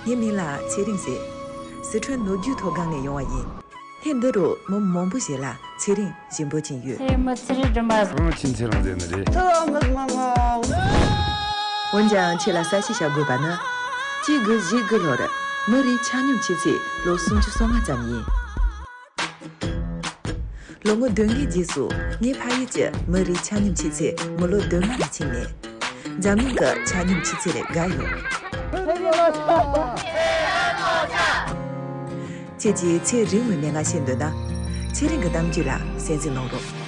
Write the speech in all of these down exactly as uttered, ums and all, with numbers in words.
ངའི་མིང་ལ་ཚེ་རིང་ཟེར། སི་ཁྲོན་ནུབ་རྒྱུད་མཐོ་སྒང་ནས་ཡོང་བ་ཡིན། ཧེ་འདི་རུ་མི་མང་པོ་ཞིག་ལ་ཚེ་རིང་ཞེས་འབོད་ཀྱིན་ཡོད། ཚེ་མི་ཚེ་རིང་སྒྲོལ་མ། ཨང་ཁྱིམ་ཚེ་རིང་ཟེར་ནི་རེད། འོན་ཀྱང་ཁྱེད་ལ་གསལ་བཤད་བྱ་དགོས་པ་ནི། གཅིག་དགུ་བཞི་དགུ་ལོར་མི་རེའི་ཆ་སྙོམས་ཆུ་ཚད་ལོ་སུམ་ཅུ་སོ་ལྔ་ཙམ་ཡིན། ལོ་ངོ་བདུན་ལྔའི་རྗེས་སུ་ངའི་ཕ་ཡུལ་གྱི་མི་རེའི་ཆ་སྙོམས་ཆུ་ཚད་མི་ལོ་བདུན་ལྔ་ལས་ཕྱིན་མེད། འཛམ་གླིང་གི་ཆ་སྙོམས་ཆུ་ཚད་ལས་བརྒལ་ཡོད། ཁྱེད་ཀྱིས་ཚེ་རིང་བའི་མན་ངག་ཤེས་འདོད་ན། ཚེ་རིང་གི་གཏམ་རྒྱུད་ལ་གསན་གཟིགས་གནང་རོགས།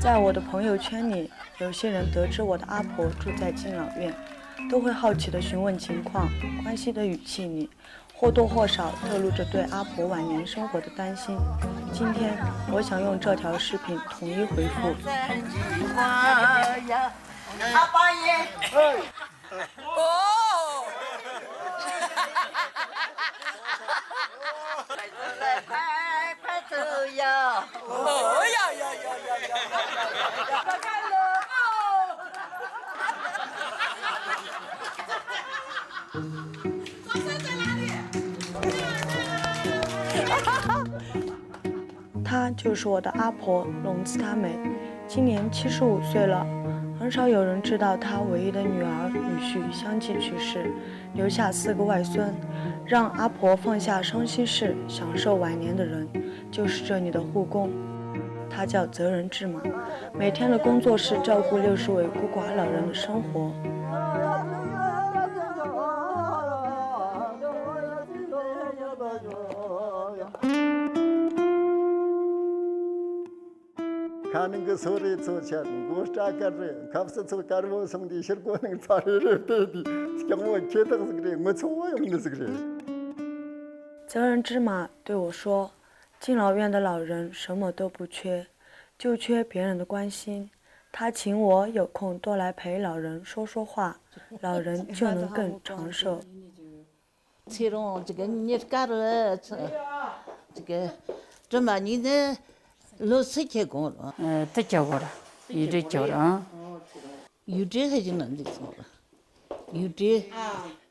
在我的朋友圈里，有些人得知我的阿婆住在敬老院，都会好奇地询问情况，关心的语气里，或多或少透露着对阿婆晚年生活的担心。今天，我想用这条视频统一回复。 她就是我的阿婆龙子他美，今年七十五岁了，很少有人知道她唯一的女儿女婿相继去世，留下四个外孙。让阿婆放下伤心事，享受晚年的人，就是这里的护工。他叫责人志马，每天的工作是照顾六十位孤寡老人的生活。 ཁ་ནང་གི་སོ་རེ་ཚོ་ཆད། མགོ་སྐྲ་དཀར་རེ། ཁབ་སི་ཚོ་དཀར་བོ་སོང་དུས་ཕྱིར་གོ་ནང་ཚ་རེ་རེ་བལྟས་དུས་སྐྱག་མོ་ཁྱེད་དག་ཟིག་རེད། ངུ་ཚོ་བོ་ཡང་ནི་ཟིག་རེད། 责任芝麻对我说：“敬老院的老人什么都不缺，就缺别人的关心。”他请我有空多来陪老人说说话，老人就能更长寿。 ཚེ་རིང་ཅིག་གཉིས་ཀ་རུ་ཅིག་དྲི་མ་གཉིས་ནི་ལོ་སི་ཁྱེད་གོང་རུ། དུ་ཁྱེད་གོ་རུ། ཡུ་ཏྲི་ཁྱེད་རུ། ཡུ་ཏྲི་ཧ་ཅིག་ན་འདི་སོང་རུ། ཡུ་ཏྲི།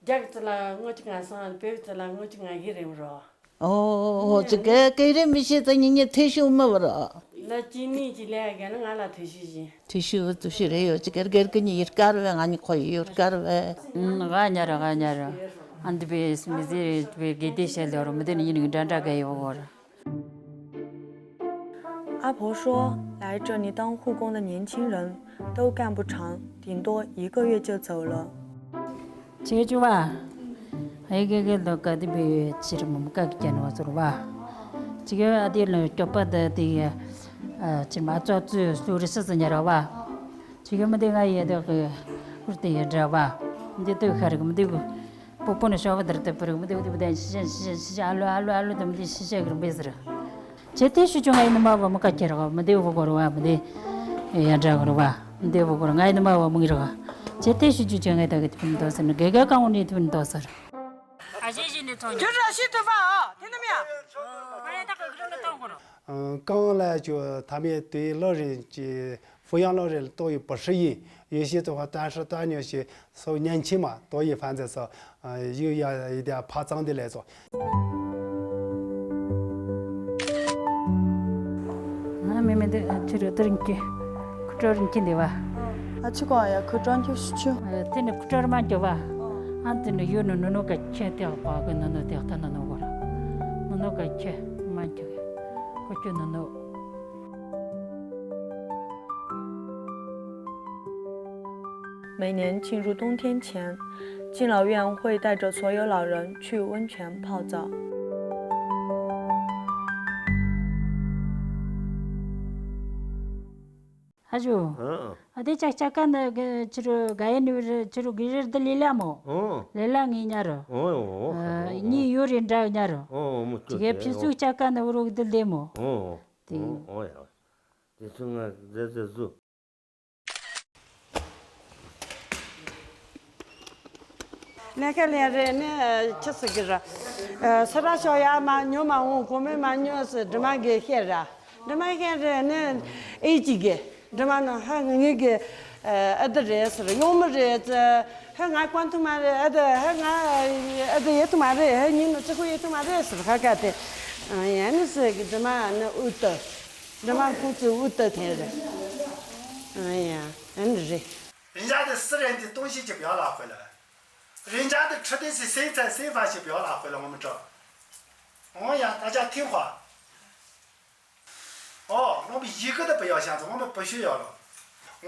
རྒྱ་གི་ཚི་ལ་ངོ་ཅིག་ང་སང་བོད་གི་ཚི་ལ་ངོ་ཅིག་ང་ཧི་རེ་རུ། ཨོ་ཅིག་གི་ཀེ་རེ་མི་ཤེས་ཙི་ཉིན་ཉི་ཐེ་ཤུ་མི་བར། ལ་ཅི་ནི་ཅི་ལས་ག་ན་ང་ལ་ཐེ་ཤུ་བཞིན། ཐེ་ཤུ་ཐེ་ཤུ་རེ་ཡོད་ཅིག་གི་གེར་གི་ཉི་ཡིར་ཀར་བས་ང་ཉི་ཁོ་ཡི་ཡོད་ཀར་བས། ང་ཉར་ང་ཉར། ཨ་འདི་བས་མི་ཟེར་བས་དགེ་དེ་བཤད་ལེ་རོ་མི་དེ་ནི་ཉིན་གི་འདྲ་འདྲ་ག་ཡོད་གོ་ར།阿婆说，来这里当护工的年轻人都干不长，顶多一个月就走了。 ཁྱེད་ཅུ་བ། ཨེ་གེ་གེ་ལོ་ཀ་དི་བེ་ཡོད་ཕྱིར་མུམ་ཀ་གི་ཀྱན་བ་ཚོར་བ། ཅི་གེ་ཨ་དེ་ལོ་སྐྱོབ་པ་དི་དི་ཡ། ཕྱིར་མ་ཙོ་ཙུ་སུ་རི་སི་སི་ཉར་བ། ཅི་གེ་མི་དེ་ང་ཡེ་དེ་གི་ཧུར་དེ་ཡེ་འདྲ་བ། འདི་དུ་ཤར་གི་མི་དེ་གི་པོ་པོ་ནི་ཤོ་བ་དར་དེ་པུར་གི་མི་དེ་གི་དེ་བ་དེ་ཤི་ཤ་ཤི་ཤ་ཤི་ཤ་ཨ་ལོ་ཨ་ལོ་ཨ་ལོ་དེ་མི་དེ་ཤི་ཤ་གི་རིམ་པས་ཟེར། ཇེ་ཏེ་ཤུ་ཅུ་ང་ཡི་ནི་མ་བ་མི་ཀ་ཁྱེར་ག་མི་དེ་བུ་གོ་ར་བ་མི་དེ་ཡ་འདྲ་གོ་ར་བ་མི་དེ་བུ་གོ་ར་ང་ཡི་ནི་མ་བ་མི་ར་ག་ཇེ་ཏེ་ཤུ་ཅུ་ཅུ་ང་ཡི་ད་གི་དེ་བུ་ནི་དོ་ཟེར་ནི་གེ་གེ་གང་བོ་ནི་དེ་བུ་ནི་དོ་ཟེར། ཨ་ཞེ་ཞེ་ནི་ཐོང་ཁྱོད་ར་ཤི་ཐུབ་པ་ཨ་དེ་ནི་མི་ཡ། ང་ཡི་ད་གི་གི་ར་ལ་ཐོང་གོ་ར། གང་ལ་ཅུ་ཐ་མའི་དེ་ལོ་རེ་ཅི་ཧྥུ་ཡང་ལོ་རེ་ལ་ཏོ་ཡི་པ་ཧྲི་ཡི་ཡེ་ཤེས་ཏུ་ཧ་ཏ་ཧྲི་ཏ་ཉོ་ཤེ་སོ་ཉན་ཆི་མ་ཏོ་ཡི་ཧྥན་ཛེ་སོ། ཡུ་ཡ་ཡི་དེ་ཕ་ཚང་དེ་ལས་ཚོ། ང་མེ་མེ་དེ་ཁྱི་རུ་དེ་རིང་གི་ཁུ་ཀྲོ་རིང་གི་འདི་བ། ཨ་ཆུ་གོ་ཡ་ཁུ་ཀྲོ་འགྱུ་ཤུ་ཆུ། དེ་ནི་ཁུ་ཀྲོ་རི་མ་འགྱུ་བ། ཨ་དེ་ནི་ཡུ་ནི་ནུ་ནུ་ག་ཁྱི་དེ་བ་གི་ནུ་ནུ་དེ་ད་ནུ་ནུ་གོ་ར། ནུ་ནུ་ག་ཁྱི་མ་འགྱུ་གི་ཁུ་ཀྲོ་ནུ་ནུ། 每年进入冬天前，敬老院会带着所有老人去温泉泡澡。 ཨ་ཇོ། ཨ་དེ་ཅག་ཅག་ག་ན་གི་ཕྱི་རུ་ག་ཡེ་ནི་རི་ཕྱི་རུ་གི་རི་དི་ལི་ལ་མོ། ལི་ལ་ངི་ཉ་རུ། ཉི་ཡོ་རི་འདྲ་ཉ་རུ། ཅི་གེ་ཕི་སུ་ཅག་ག་ན་བུ་རུ་གི་དི་ལི་མོ། དེ། དེ་ཚོ་ང་རྫས་རྫས་བཟོ། ལས་ཀ་ལས་རེད་ནི་ཆི་ཟེར་གི་ར། ཨ་སེ་ར་ཤོག་ཡ་མ་ཉོ་མ་འོང་གོ་མེ་མ་ཉོ་ཟེར་འདྲི་མ་གི་བཤད་ར། འདྲི་མ་བཤད་རེད་ནི་ཨེ་ཅི་གི་འདྲི་མ་ནི་ཧ་ངེད་གི་ཨ་ཨ་ད་རེད་ཟེར་ཡོང་མི་རེད་ཟེར། ཧ་ང་གོན་ཐུབ་མ་རེད། ཨ་ད་ཧ་ང་ཨ་ད་ཡེ་ཐུབ་མ་རེད། ཧ་ཉིན་ནི་ཅི་ཁོ་ཡེ་ཐུབ་མ་རེད་ཟེར། ཁ་ཁ་དེ་ཨ་ཡ་ནི་ཟེར་གི་འདྲི་མ་ནི་ཨུ་ཏི་འདྲི་མ་ཁོ་ཚོ་ཨུ་ཏི་དེ་རེད། ཨ་ཡ་ཨ་ནི་རེད། 人家的私人的东西就不要拿回来，人家的吃的是剩菜剩饭就不要拿回来，我们这。哦呀，大家听话。哦，我们一个都不要想着，我们不需要了。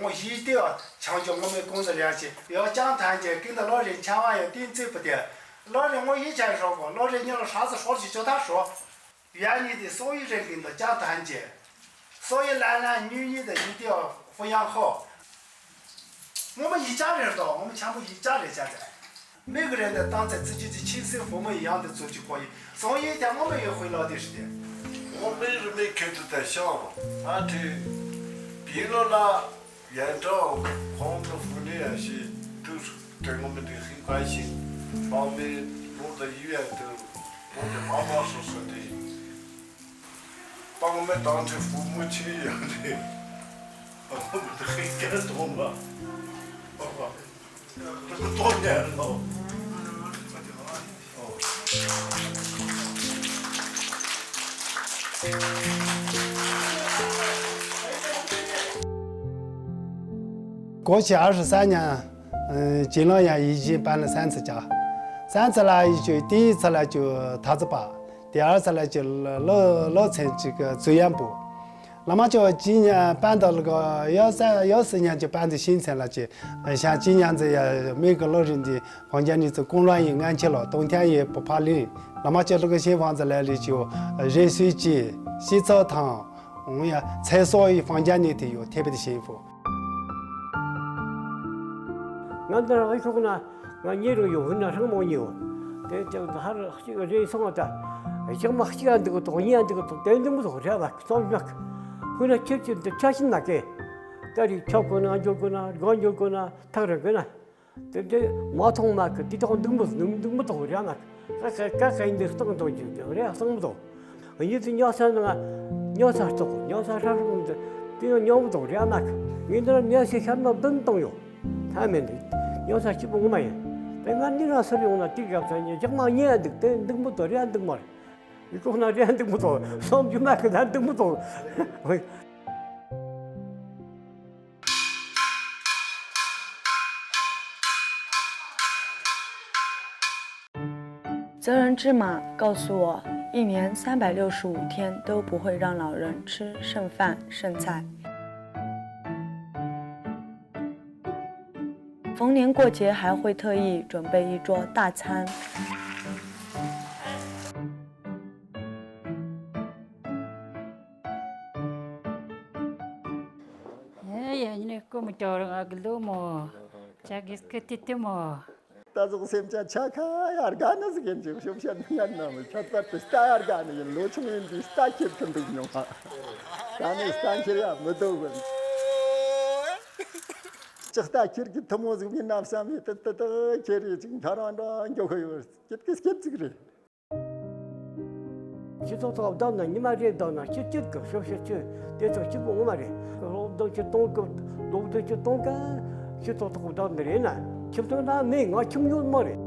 我一定要强调我们工作良心，要讲团结，跟着老人千万要顶嘴不得。老人，我以前说过，老人你要啥子说起就他说， 愿意的所有人跟他讲团结，所有男男女女的一定要抚养好。我们一家人的，我们全部一家人现在，每个人都当成自己的亲生父母一样的做就可以。总有一天我们也会老的时间。我们是没看着在想嘛，反正比了那 院长、康复护理那些都是对我们的很关心，把我们弄到医院都弄得老老实实的，把我们当成父母亲一样的，我们都很感动啊。这么多年了。过去二十三年，嗯，金龙阳已经搬了三次家。三次了，就第一次了就桃子把，第二次了就老老城这个住院部。那么就今年搬到那个幺三幺四年就搬到新城了，就呃像今年这样每个老人的 房间里只供暖也安全了，冬天也不怕冷。那么就这个新房子来了就，呃，热水器、洗澡堂，嗯呀，厕所与房间里头有特别的幸福。 ང་འདི་རང་ཤོག་ན་ང་ཉེ་རུ་ཡོད་ཧུན་ན་ཧྲང་མོ་ཉེ་བོ། དེ་ཅང་ད་ཧར་གཅིག་རེ་སོང་བ་ད། ཅང་མ་གཅིག་ཨ་འདུག་གོ་ཏོག་ཉེ་ཨ་འདུག་གོ་ཏོག་དེ་འདུག་མི་ཐོག་རེ་བ་སོང་མྱོག་ཧུན་ན་ཁྱེད་ཀྱི་འདི་ཆ་ཤིན་ན་ཀེ། ད་རིག་ཆོག་གོ་ན་འཇོག་གོ་ན་དགོན་འཇོག་གོ་ན་ཐག་རིང་གོ་ན། དེ་འདྲའི་མ་མཐོང་མ་གི་དེ་དག་འདུག་མི་འདུག་མི་འདུག་རེ་མ་གི་ཀ་ཀ་ཀ་ཀ་ཡིན་འདི་སྟོང་སྟོང་གི་རེ་སྟོང་མི་འདུག་ངེད་ཚོ་ཉོ་ས་ནང་ཉོ་ས་ལྟོགས་ཉོ་ས་ཧྲ་ཧྲུག་འདི་དེ་ཡང་ཉོ་མི་འདུག་རེ་མ་གི། ངེད་འདི་ལ་ཉོ་ས་ཤར་ན་བདུན་སྟོང་ཡོད། ཐ་མེད་འདི་ཉོ་ས་སྐྱིད་པོ་ངོ་མ་ཡིན། དེ་ང་འདི་རང་སུར་ཡོང་ན་དེ་རྒྱབ་ས་ཉོ་རྒྱག་མ་ཉེ་ཡ་འདུག་དེ་འདུག་མི་འདུག་རེ་འདུག་མ་རེད། ཡི་ཀོ་ན་རེ་འདུག་མི་འདུག་སོང་རྒྱུ་མ་གི་ན་འདུག་མི་འདུག 责人芝麻告诉我，一年三百六十五天都不会让老人吃剩饭剩菜。逢年过节还会特意准备一桌大餐。 ཡ་ཡ་ཉི་ནས་སྐུ་མི་ཀྱོག་རང་ཨ་གི་ལོ་མོ། ཅག་གིས་སྐུ་དེ་དེ་མོ། ད་ཟོག་སེམས་ཅན་ཆ་ཁ་ཡར་དགའ་ནི་ཟིག་ཡིན་ཅིག་ཤོབ་ཤ་ནི་ངན་ན་མི་ཁྱད་པར་དུ་རྟ་ཡར་དགའ་ནི་ཡིན། ལོ་ཆུང་ཡིན་དུས་རྟ་ཁྱེར་གི་འདུག་མྱོང་ང་། ད་ནི་རྟ་ཁྱེར་ཡ་མི་འདུག་གི། ཅི་རྟ་ཁྱེར་གི་ཐུ་མོ་ཟིག་མིན་ན་བསམ་ཡི་ཏི་ཏི་ཏི་ཁྱེར་ཡི་ཅིག་འཐར་རང་འདྲ་འགྱོ་གི་ཡོད། སྐྱིད་གི་སྐྱིད་ཅིག་རེད། སྤྱི་ཚོགས་ཐོག་བསྡད་ན་ཉི་མ་རེ་བསྡད་ན་སྐྱིད་སྐྱིད་གི་ཤོབ་ཤོབ་ཆུ་དེ་ཚོ་སྐྱིད་པོ་ངོ་མ་རེད། སློབ་སྟོན་ཆུ་གཏོང་གི་སློབ་སྟོན་ཆུ་གཏོང་གི་སྤྱི་ཚོགས་ཐོག་བསྡད་ནི་རེད་ན་ཁྱིམ་ཚང་ན་མེད་ང་ཁྱིམ་ཡོད་མ་རེད།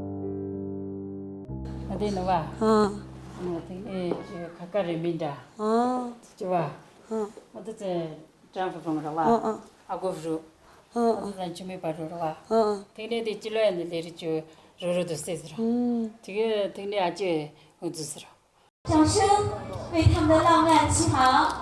ཨ་དེ་ནི་བ། ཨ། ཨ་དེ་ཨེ་ཁ་ཁ་རེ་མིན་འདྲ། ཨ། ཅི་བ། ཨ། ཨ་དེ་ཚེ། ཀྲང་ཧྥུ་ཧྥུང་ར་བ། ཨ་ཨ། ཨ་གོ་ཧྥུ་རུ། ཨ་ཨ། ཨ་ཙན་ཆུ་མི་པ་རུ་ར་བ། ཨ་ཨ། ཐིག་ནས་དེ་ཅི་ལོ་ཡན་དེ་ལས་རི་ཅུ་རུ་རུ་དུ་སེ་ཟེར། ཨུམ། ཐིག་ཐིག་ནས་ཨ་ཅེ་འུ་ཙི་ཟེར། 掌声为他们的浪漫起航。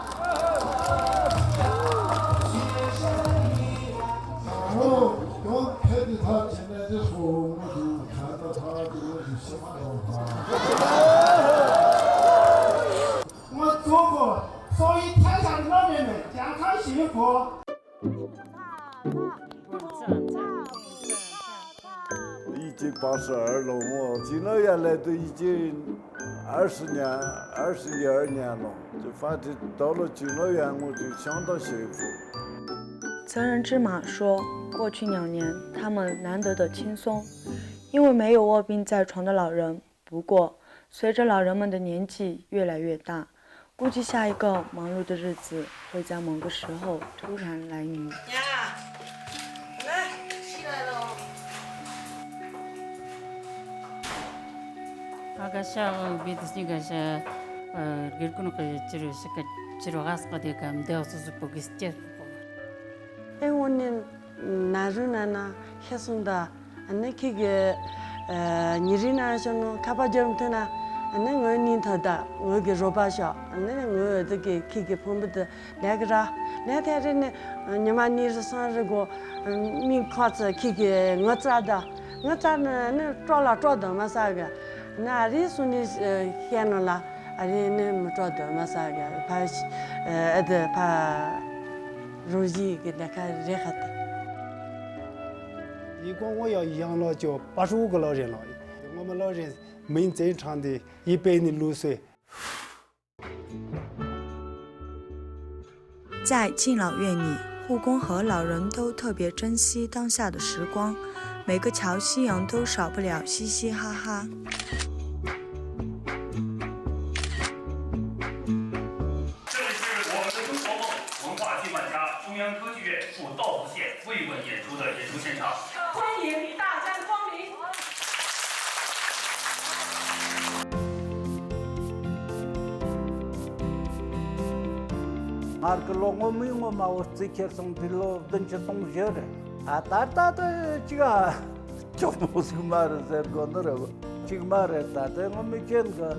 ང་གཙོ་བོ་སོག་ཡིག་ཐད་ཀར་བློ་མེད་ནས་ཀྱང་ཁ་ཞིག་གོ། ཡིག་ཅིག་པ་སུ་ཨར་ལོ་ངོ་ཅི་ནོ་ཡ་ལེ་དུ་ཡིག་ཅིག་ཨར་སུ་ཉ་ཨར་སུ་ཡ་ཨར་ཉ་ལོ་ཅི་ཧྥ་ཏི་དོ་ལོ་ཅི་ནོ་ཡ་ངོ་ཅི་ཤང་དོ་ཤེ་ཕུ། 责任芝麻说，过去两年他们难得的轻松，因为没有卧病在床的老人。不过，随着老人们的年纪越来越大，估计下一个忙碌的日子会在某个时候突然来临。呀，来，起来了。 ཨ་ཀ་ཤ་བི་དི་སི་ཀ་ཤ་རྒྱལ་ཀུན་གྱི་ཅི་རུ་ཤི་ཀ་ཅི་རུ་ཨ་སི་ཀ་དེ་ཀ་མདེའུ་སུ་སུ་པོ་གི་སྐྱེ་པོ། ཨེ་འོ་ནི་ན་རུ་ན་ན་ཤེས་སོང་ད། ཨ་ནི་ཁྱེད་ཀྱི་ཉི་རི་ན་ཤོ་ནོ་ཁ་པ་རྒྱབ་མཐུན་ན། ཨ་ནི་ངོས་ནིང་ཐ་ད་ངོས་ཀྱི་རོ་པ་ཤོ། ཨ་ནི་ངོས་འོད་དུ་ཀྱི་ཁྱེད་ཀྱི་ཕུང་པོ་དུ་ལས་ཀྱི་ར་ལས་ཐད་རེ་ནི་ཉི་མ་ནི་རི་སང་རི་གོ་མིང་ཁ་ཚ་ཁྱེད་ཀྱི་ངོ་ཚ་ད། ང་ཙར་ནི་ནི་སྤྲོ་ལ་སྤྲོ་དོ་མ་ས་གི། ན་རེ་སུ་ནི་བཤད་ནོ་ལ་ཨ་རེ་ནི་མི་སྤྲོ་དོ་མ་ས་གི། ཕ་ཨ་དི་ཕ་རུ་ཞི་གི་ནི་ཁ་རེ་ཁ་ཏི། ཡི་གོང་ངོ་ཡ་ཡང་ལ་ཅོ་པ་ཧྲུ་གི་ལོ་རེ་ལོ་ཡི་ངོ་མ་ལོ་རེ་མིན་ཙེ་ཁྲང་དི་ཡི་པེ་ནི་ལུ་སེ། 在敬老院里，护工和老人都特别珍惜当下的时光，每个桥夕阳都少不了嘻嘻哈哈。 这里是我们的中国梦文化剧漫家中央歌剧院驻道湖县慰问演出的演出现场。欢迎大家光临。 ང་གི་ལོ་ངོ་མི་ངོ་མ་བོ་རྩིས་ཁྱེར་སོང་དུས་ལོ་བདུན་ཅུ་དོན་བཞི་རེད། ཨ་ད་ལྟ་དུ་ཅིག་ཨ། སྐྱོ་མོ་ཟིག་མ་རེད་ཟེར་དགོས་ནི་རེད། ཅིག་མ་རེད། ད་དེ་ངོ་མི་ཁྱེད་གི་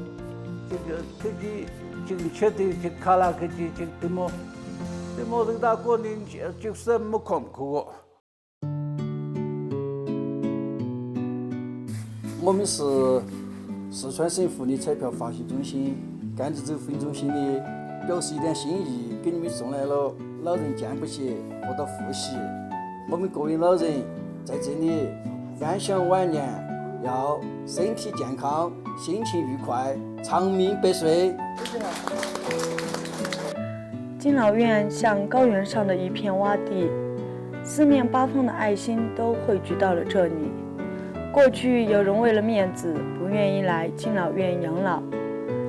ཅིག་ཁི་ཅིག་ཅིག་མཆུ་དེ་ཅིག་ཁ་ལ་ཁི་ཅིག་ཅིག་དེ་མོ་དེ་མོ་ཟིག་ད་གོ་ནི་ཅིག་སེམས་མི་ཁོམ་ཁུ་གོ། 我们是四川省妇女彩票发行中心甘孜州分中心的表示一点心意，给你们送来了老人健步鞋和到护膝。我们各位老人在这里安享晚年，要身体健康，心情愉快，长命百岁。 敬老院像高原上的一片洼地，四面八方的爱心都汇聚到了这里。过去有人为了面子不愿意来敬老院养老，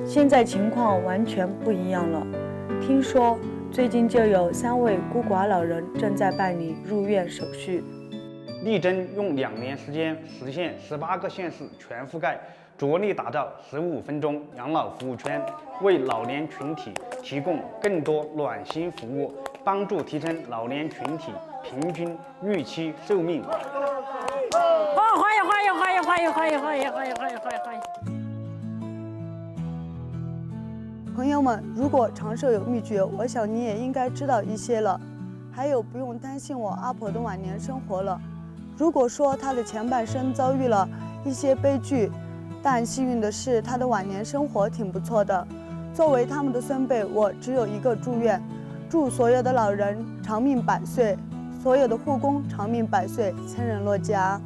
现在情况完全不一样了。听说最近就有三位孤寡老人正在办理入院手续。力争用两年时间实现十八个县市全覆盖， 着力打造十五分钟养老服务圈，为老年群体提供更多暖心服务，帮助提升老年群体平均预期寿命。哦，欢迎欢迎欢迎欢迎欢迎欢迎欢迎欢迎欢迎欢迎欢迎。朋友们，如果长寿有秘诀，我想你也应该知道一些了。还有，不用担心我阿婆的晚年生活了。 如果说她的前半生遭遇了一些悲剧，但幸运的是，她的晚年生活挺不错的。作为他们的孙辈，我只有一个祝愿：祝所有的老人长命百岁，所有的护工长命百岁，千人落家。